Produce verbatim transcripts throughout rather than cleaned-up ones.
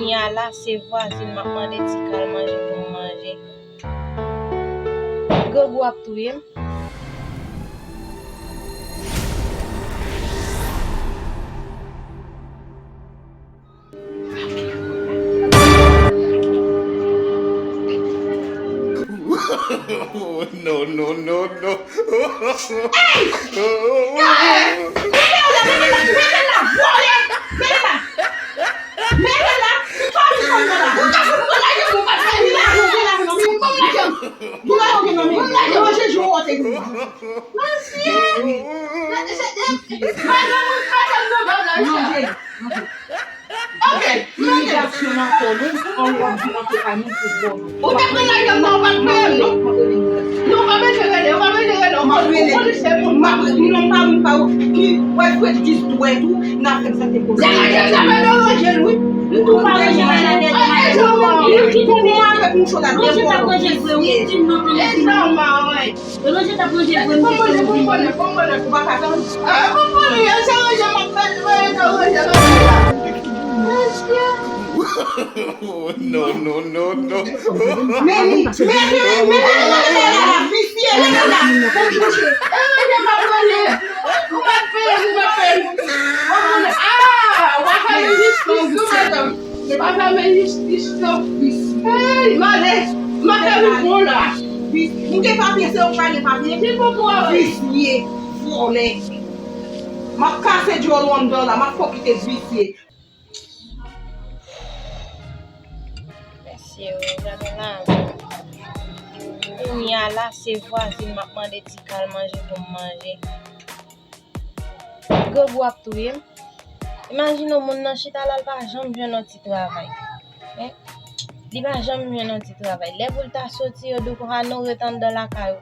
Kounye a la, se vwazin m ap mande ti kal manje pou m manje. Grangou ap touye m. No, no, no, no. Hey! Yo, hey! Mete l la, mete l la, mete l la, vòlè! Mete l la! Mete l la! Fò m konn la! Ou ka fè m konn la, ou pa fè m la! Ou pa fè m la! Ou pa fè m la! Ou pa fè m la! Ou pa fè m la! Ou pa fè m la! Ou pa fè m la! Mesye! Madanm ou pa fè m nan bagay sa! Manje! Manje! Ok, manje! Imilyasyon nan kò nou, ann w ap vin antre kay nou pou vòlè. Ou te pran lajan m nan, ou pa t peye m non. Non, ou pa bezwen rele, ou pa bezwen rele, ou pa bezwen rele. Ou konnen se moun, m ap rele. Non, m pa moun pa ou ki wè frè dis dwèt ou, n ap fè sa te koze. Se ranje m sa pa nan ranje l, wi. M tou pa ranje m nan. Pou mwen avèk mouchou la, ranje t ap ranje l vre, wi, di m non, non, non. E sa w pa wè. Yo lonje t ap manje vre, m te fè yon videyo. Ou pa ka tann? Ah, konprann, yo se ranje m ap fè, yo se ranje m ap fè la. Mesye. No, no, no, no. Men li, men li, men li, men li, men li, visye, men li la. E ranje m ap ranje. Ou pa t peye, ou pa t peye. Ah, w ap fè jistis, wi, madanm. Papa, men jistis non. Hey, malè. Madanm li bon la. M gen papye, se ou pa gen papye. Ki bon pou avè? Visye, vòlè. M ap kase djòl ou anndan la, m ap fè w kite visye. Mesye, yo, gade la. Kounye a la, se vwazin m ap mande ti kal manje pou m manje. Grangou ap touye m. Imajine w, moun nan chita la, l pa janm jwenn yon ti travay. Hein? Li pa janm jwenn yon ti travay. Lè pou l ta soti, yo di w konsa, non, ret anndan lakay ou.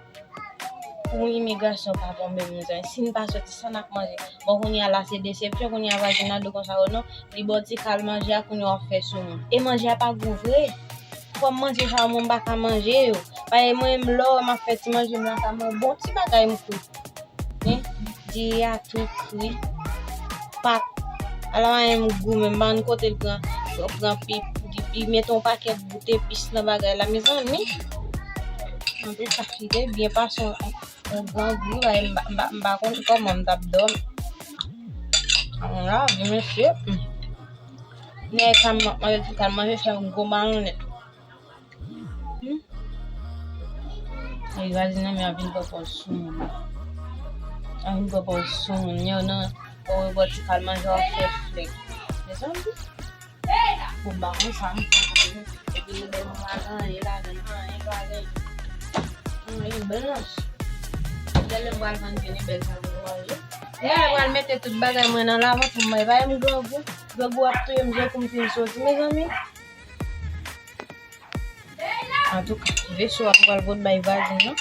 Pou imigrasyon pa tonbe, mezanmi. Si n pa soti, sa n ap manje? Bon, kounye a la, se desepsyon. Kounye a, vwazin nan di w konsa, o non, li ba w ti kal manje a, kounye a w ap fè sou moun. E manje a pa gou vre. Fò m manje sa, mwen m pa ka manje yo. Paske mwen menm lò m ap fè ti manje m lakay mwen, bon ti bagay m fè. Hein? Diri a tou kri. Pat. Ala manyen m gou menm, m pa konn kote l pran, pran pi, pi, pi, mete yon pakèt bout epis nan bagay la, mezanmi. Antouka, li te byen pase yon, yon grangou, la, m pa, m pa, m pa konn kòman m t ap dòmi. Ala, mesye. Nèg sa m ap manje, ti kal manje, fè yon gwo malonnèt. Hmm? E vwazin nan, men ap vin pran pòz sou moun. Ap vin pran pòz sou moun. Yo nan, ou wè bò ti kal manje, w ap fè flèk. Mezanmi. Bon, m pa konn sa, m pa konn. Epi li bèl, m pa gen anyen ladan, anyen pa gen. Anyen blanch. Lè m pral vann vini bèl sa pou manje. Lè m pral mete tout bagay mwen nan lavant pou m manje. Pa m grangou. Grangou ap touye m, jan kou m fin soti, mezanmi. Antouka, veso a m pral pot bay vwazin nan.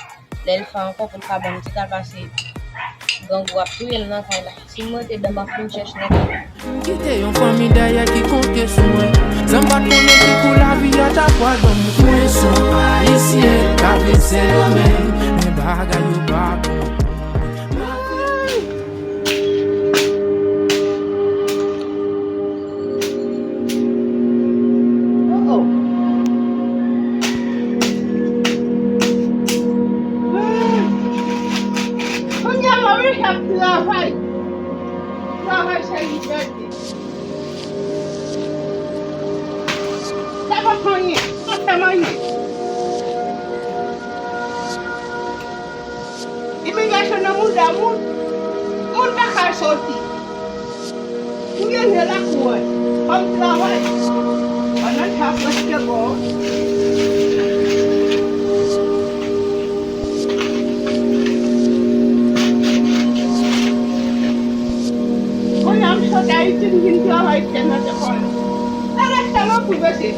Lè l fè ankò pou l ka ban m ti kal pase grangou ap touye l nan kay la. Si m rete dan m ap fin chèche nan kay la. Kite yon fanmi dèyè ki konte sou mwen. San m pa t konnen ki kou lavi a ta pral ban m. Mwen se yon Ayisyen k ap viv Sendomeng, men bagay yo pa bon. Oh, oh. Kounye a, Maurice ap travay. Travay se libète. Sa pa fè anyen. Sa pa fè anyen. Imigrasyon nan mouda moun, moun pa ka soti. M gen je lakou an, fò m travay. Pandan sa prèske bò. Kounye a m sot Ayiti, m vin travay tè nan tè kòlè. Bagay sa nan pou vete.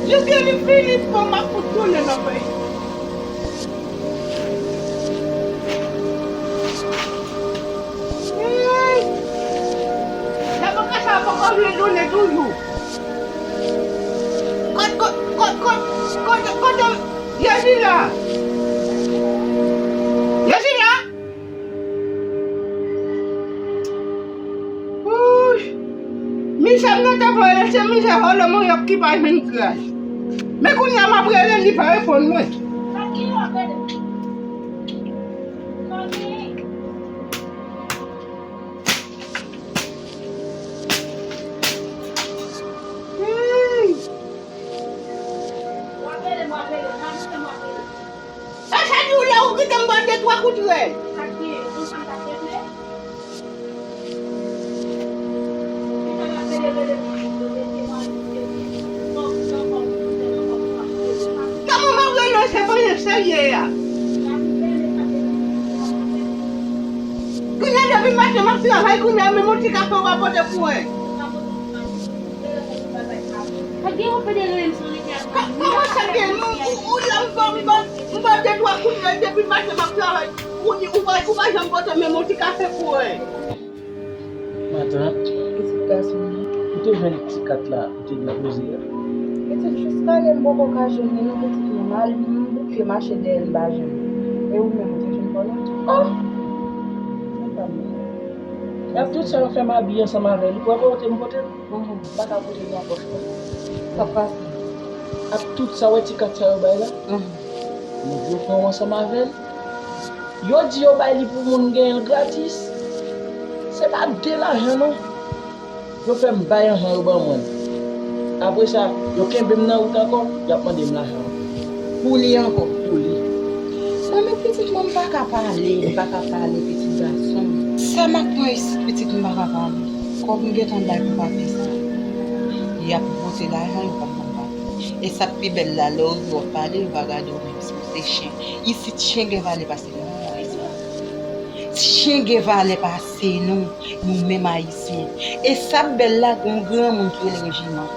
Jis lè li fini, fò m ap fout tounen nan peyi. Hey! Laboka sa poko vle tounen toujou. Kot, kot, kot, kot, kot, kot, Jezi la? Jezi la? Wouy! Mizè m nan te pran, se mizè Olo, mwen y ap ki pa jwenn gras. Men kounye a m ap rele, li pa reponn mwen. Hmm. Sa, sa di w la, ou kite m ba de twa kout rèl. Kòman m ap rele se pa yon serye a? Kounye a depi maten m ap travay, kounye a menm yon ti kafe w pa pote pou mwen. Kòman sa gen? Ou, ou la m pa, m pa, m pa de twa kounye a depi maten m ap travay. Ou di, ou pa, ou pa janm pote menm yon ti kafe pou mwen. Matant, pitit gason m nan. Ou te jwenn ti kat la, ou te gen poze a? Pitit, jiska lè m poko ka jwenn li non, pitit, mwen mal, m bouke mache dèyè l, m pa jwenn li. E ou menm, ou te jwenn kò l la? Oh! Mwen pa mwen. Ak tout sa yo fè m abiye ansanm avè l, ou kwè pote m pote l? Mhm. M pa ka pote l nan pòch mwen. Sa pase. Ak tout sa, wè ti kat sa yo bay la? Mhm. Nèg yo pran w ansanm avè l. Yo di yo bay li pou moun genyen l gratis. Se pa de lajan non. Yo fè m bay anjan yo ban mwen. Apre sa, yo kenbe m nan wout ankò, y ap mande m lajan ankò. Pou li ankò? Pou li. Mwen menm pitit mwen, m pa ka pale, m pa ka pale, pitit gason m. Sa m ap pran isit, pitit, m pa ka pale. Kòb m gentan bay pou papye sa. Y ap pote lajan, yo p ap ban m papye. E sa k pi bèl la, lè w rive w ap pale, yo pa gade w menm si w se chen. Isit, chen gen valè pase nou menm Ayisyen. Chen gen valè pase nou, nou menm Ayisyen. E sa k bèl la, gon granmoun ki rele Rejiman.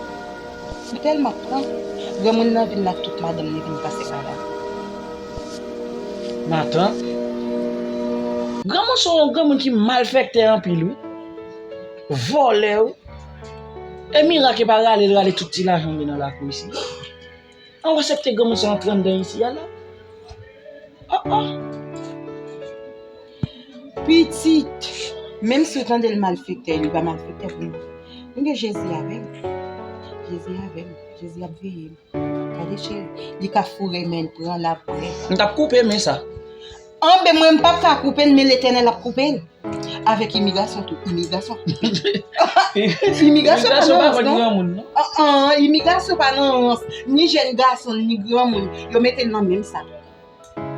M tèlman pran, granmoun nan vin la, tout madanm li vin pase pa la. Matant, granmoun se yon granmoun ki malfektè anpil, wi. Vòlè, wi. E mirak e pa rale l rale tout ti lajan m gen nan lakou isi. An w aksepte granmoun sa antre anndan isi a la? Oh, oh. Pitit, menm si w tande l malfektè, li pa malfektè pou mwen. M gen Jezi avè m. Jezi avè m. Jezi ap veye m. Gade cheri, li ka foure men l pran l ap bwè. M t ap koupe men sa. Anben mwen m p ap ka koupe l, men Letènèl ap koupe l. Avèk imigrasyon tou, imigrasyon. Imigrasyon pa nan rans non. An, an, imigrasyon pa nan rans. Ni jèn gason, ni granmoun. Yo mete l nan menm sak.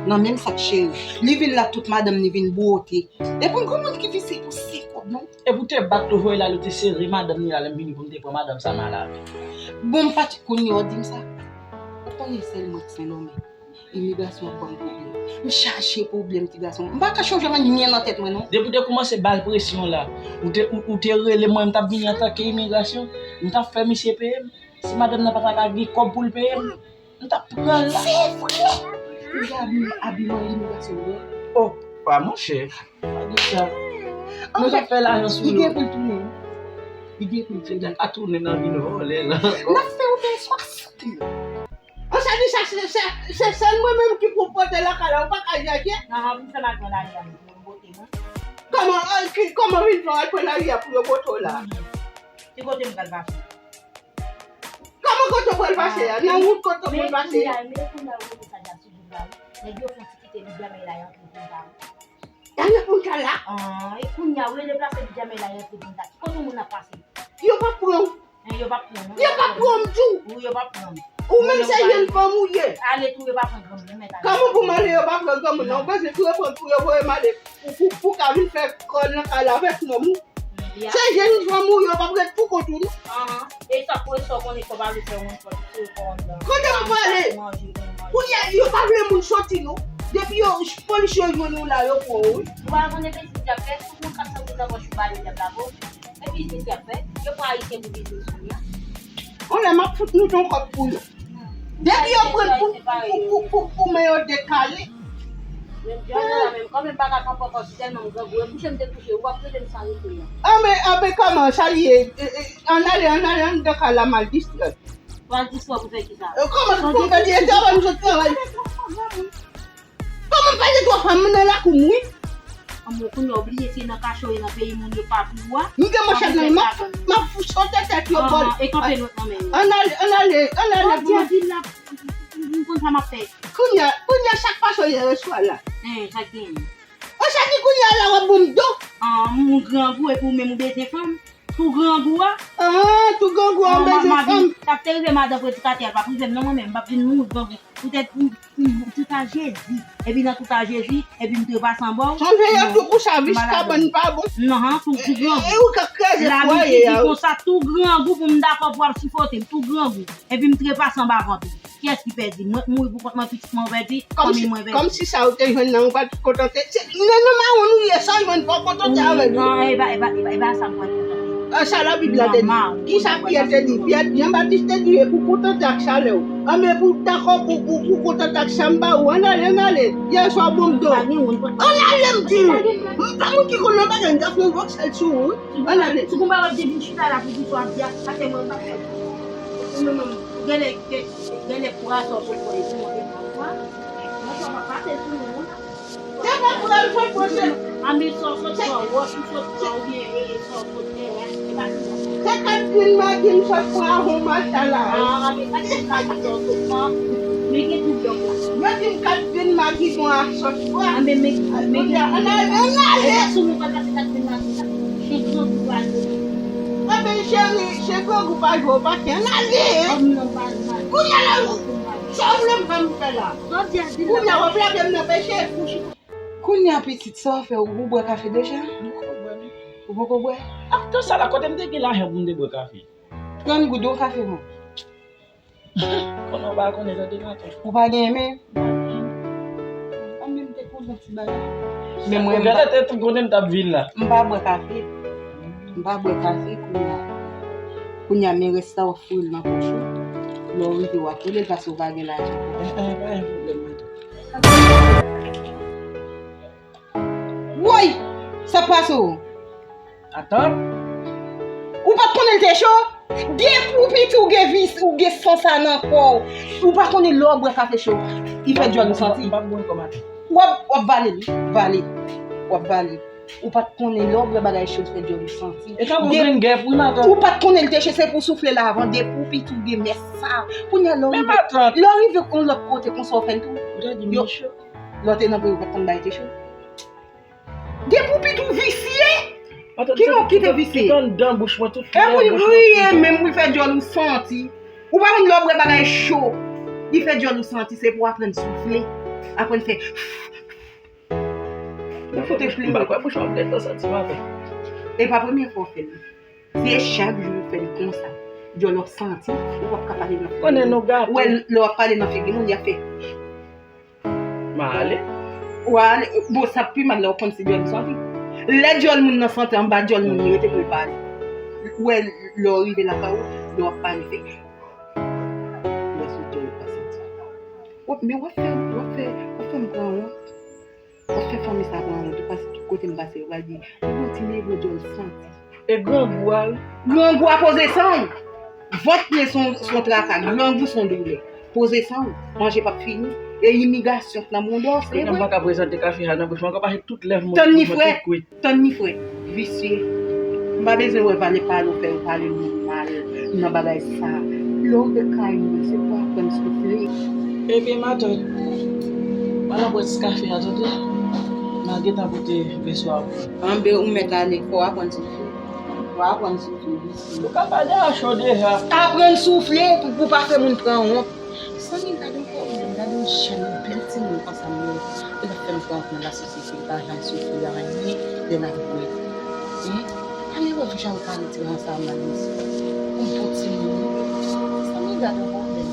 Nan menm sak cheri. Li vin la tout madanm li vin bwote. E pou granmoun ki visye pou senk kòb non. E pou te bat tou voye la, li te sere madanm li la, lè m vini pou m te pran madanm sa m al avè l. Bon, m pati kounye a w di m sa. Ou konnen sèl mwen k Sendomeng. Imigrasyon ap ban m pwoblèm. M chaje pwoblèm ti gason. M pa ka chonje anyen nan tèt mwen non. Depi w te kòmanse ba l presyon la, ou te, ou, ou te rele mwen, m t ap vini antanke imigrasyon, m t ap fè misye peye m. Si madanm nan pa ta ka gen kòb pou l peye m, m t ap pran l la. Se vre! Ou te abi, abiman imigrasyon vre? Oh, pa monchè. Pa di sa. Nou t ap fè lajan sou yo. Li gen pou l tounen. Li gen pou l tounen. Li te ka tounen nan vin vòlè la. N ap fè w peye swasant mil. An sa di sa, se, se, se sèl mwen menm ki pou pote lakay la, ou pa ka jaje? Nan, an vin fè m al pran lari a, mwen, mwen pote mwen. Kòman, an, ki, kòman vin fè w al pran lari a pou yo pote w la? Mhm. Ki kote m pral pase? Kòman kote w pral pase a? Nan wout kote w pral pase a? Men kounye a, men kounye a, ou wè sa dja sou wout la, wi. Nèg yo fè ti kite li dèmen la, y antre pou l la, wi. Dèmen pou l la? An, e kounye a, ou deplase li dèmen la, y antre pou l la. Ki kote moun nan pase? Yo p ap pran w. Men yo p ap pran non. Yo p ap pran m tou. Wi, yo p ap pran m. Ou menm se jèn fanm ou ye. Ale tou, yo p ap pran granmoun, men ta. Kòman pou m ale, yo p ap pran granmoun nan? Ou panse tou yo pran tou, yo voye m ale pou, pou, pou ka vin fè kò nan kay la avèk nonm ou? Se jèn fanm ou ye, yo p ap ret pou kont ou non. Ahan. E sa pou e sa w konnen kòb ale fè yon fòt sou kò w la. Kote m prale? Kounye a, yo pa vle moun soti non. Depi yo, polis yo jwenn ou la, yo pran w wi. Ou pa konnen pitit y ap fè, tout moun k ap soti nan pòch ou ba yo y ap lave w. E biznis y ap fè, yo pran ayisyen pou biznis kounye a. On lè m ap fout nou ton kòb pou yo. Depi yo pran pou, pou, pou, pou, pou men yo dekale. Menm jan la menm, kanmenm pa ka kanpe ankò, si tèlman m grangou, e bouch m te touche, ou ap rele m san rete la. Anben, anben, kòman sa ye? E, e, ann ale, ann ale anndan kay la, m al distrè. Ou al distrè pou fè kisa? E, kòman pou m fè di travay, m sot travay. Kòman m pale twò fwa m nan lakou m wi? Anmwey, kounye a w bliye si nan kacho ye nan peyi moun yo pa pou ou a. M gen manchèt nan men m, m ap, m ap sote tèt yo bòl. Anhan, e kanpe lòt nan men yo. Ann ale, ann ale, ann ale. Jodi a di la, m konn sa m ap fè. Kounye a, kounye a chak fason ye reswa la. Hein, sa k genyen? An, sa ki kounye a la w ap bon m do? An, moun grangou epi ou menm ou bezwen fanm. Tou grangou a? An, tou grangou a, ou bezwen fanm. Sa k te rive madan predikatè a, l p ap rive m non mwen menm, m p ap vin mouri grangou. Poutèt m, m, tout a Jezi. Epi nan tout a Jezi, epi m trepase anba w. Sonje yo tou kouche a vis kabann pa bon. Non, tou, tou grangou. E ou k ap kraze fwaye a. Labib di konsa, tou grangou pou m dakò pou w ap sifote m, tou grangou. Epi m trepase anba vant ou. Kiyès ki pèdi? Mwen k mouri pou kont mwen, pitit mwen pèdi, fanmi mwen pèdi. Kòmsi sa ou te jwenn nan ou pa t kontante. Se nan, nan mawon nou ye, sa w jwenn fò w kontante avè l. Non, e pa, e pa, e pa, e pa sa m pral kontante. Sa Labib la te di. Kisa Pyè te di? Pyè, Jan Batis te di, e pou kontante ak salè w. Anben pou dakò pou, pou, pou kontante ak sa m ba ou. Ann ale, ann ale. Yè swa bon m do. Ann ale m di w. M pa moun ki konn nan bagay, m ta fè yon vòksèl sou ou wi. Ann ale. Si w konn pa w ap di vin chita la pou di sa w ap di a, atè mwen m pa fè. Ou menm, ou genlè, genlè pou asò sou kò epi w ap fè kwa. Mwen sa pa pase sou nou. Se pa pou al fè pwosè. Anben sa w sot fè, wòch ou sot fè, oubyen, e, e, sa w sot fè, e, e pa sa. Se kat grenn magi m sot pran avè w mata la. A, anben kat grenn magi sa w sot pran. Men gen tou blòk la. Yo di m kat grenn magi bon a sot pran. Anben men, men gen tou blòk la. Ann ale, ann ale. E pa sou nou pa pase kat grenn magi sa. Se grangou pa jwe. Anben cheri, se grangou pa jwe, w pa fè ann ale. Kòm non pa, pa. Kounye a la, sa w vle m fè m fè la? Kounye a w ap lage m nan peche. Kounye a pitit, sa w fè, ou bwè kafe deja? Ou poko bwè? Ak tan sa la, kote m te gen lajan pou m te bwè kafe? Trant goud yon kafe bon. Konnen w pa konnen tande maten. Ou pa genyen men? Anben m te konn yon ti bagay. Men mwen m pa, konnen m t ap vin la. M pa bwè kafe. M pa bwè kafe kounye a. Kounye a men rès la w ap foure l nan pòch ou. Lè w rive w ap rele l paske w pa gen lajan. Pa gen pwoblèm maten. Woy! Sa k pase w? Atann. Ou pa t konnen l te cho? Depi w piti w gen vis, ou gen san sa nan kò w. Ou pa konnen lè w bwè kafe cho, li fè dyòl ou santi. M p ap bwè ankò maten. W ap, w ap vale l, vale. W ap vale. Ou pa t konnen lè w bwè bagay cho, li fè dyòl ou santi. E tankou grenn gèp wi matant. Ou pa t konnen l te cho, se pou w soufle l avan. Depi w piti w gen mès sa. Kounye a lè w rive, lè w rive yon lòt kote konsa w fè l tou. Ou ta di m li cho. Lè w te nan peyi w pa t konn bagay te cho. Depi w piti w visye. Ki non ki te visye? Tout anndan bouch mwen, tout. E pou l griye menm pou l fè dyòl ou santi. Ou pa konn lè w bwè bagay cho, li fè dyòl ou santi, se pou w aprann soufle. Aprann fè. Ou fout plede. M pa kwè bouch mwen ap gentan santi maten. E pa premye fwa w fè l. Se chak jou ou fè l konsa. Dyòl w ap santi, ou p ap ka pale nan figi moun. Konnen nou gate. Ou wè lè w ap pale nan figi moun, y ap fè. M a ale. W a ale. Bon, sa pi mal lè w konn se dyòl ou santi. Lè dyòl moun nan santi anba dyòl moun li rete pou l pale. Ou wè lè w rive lakay ou, lè w ap pale fè. Ou wè se dyòl ou pa santi. W ap, men w ap fè, w ap fè, w ap fè m pran wont. W ap fè fanmi sa pran wont tou, paske tout kote m pase, yo pral di, "Ou konn ti nèg yo dyòl santi." E grangou a, wi. Grangou a poze san w. Vant plen se yon, se yon traka, grangou se yon doulè. Poze san w. Manje p ap fini. E imigrasyon k nan mond ou, se vre. M pa ka prezante kafe a nan bouch mwen ankò, paske tout lèv mwen, tout kwit. Tann ni frè. Tann ni frè, visye. M pa bezwen wè valè pale w fè yo pale moun mal nan bagay sa. Lè w rive kay mwen, se pou w aprann soufle. Ebyen, matant, m al anpòt ti kafe a tande. M al gentan pote beswa pou ou. Anben, ou mèt ale, fò w aprann soufle. Fò w aprann soufle, visye. Ou ka pale a cho deja. Aprann soufle pou, pou pa fè moun pran wont. Zanmi, gade yon pwoblèm, gade yon jèn bèl timoun konsa m ye. Li ap fè m pran wont nan lasosyete, li pa janm soufri anyen lè l ap bwè. Hein? Ale wè jan l pale ti gason sa mal mesye. Yon bon timoun. Zanmi, gade yon pwoblèm.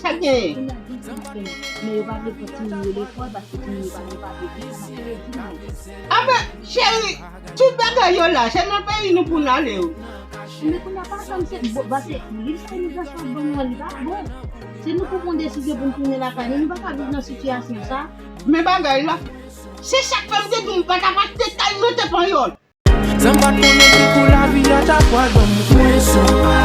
Sa k genyen? Men yo pa vle pran timoun yo lekòl paske timoun yo pa gen papye pou yo. Anben, cheri, tout bagay yo la, se nan peyi nou pou n ale wi. Men kounye a pa janm se bon, paske li fè imigrasyon ap ban nou an, li pa bon. Se nou pou pran desizyon pou n tounen lakay nou, nou pa ka viv nan sitiyasyon sa. Men bagay la, se sa k fè m te di w m pa t ap achte kay mete panyòl. San m pa t konnen ki kou lavi a ta pral ban m, ou konn sa.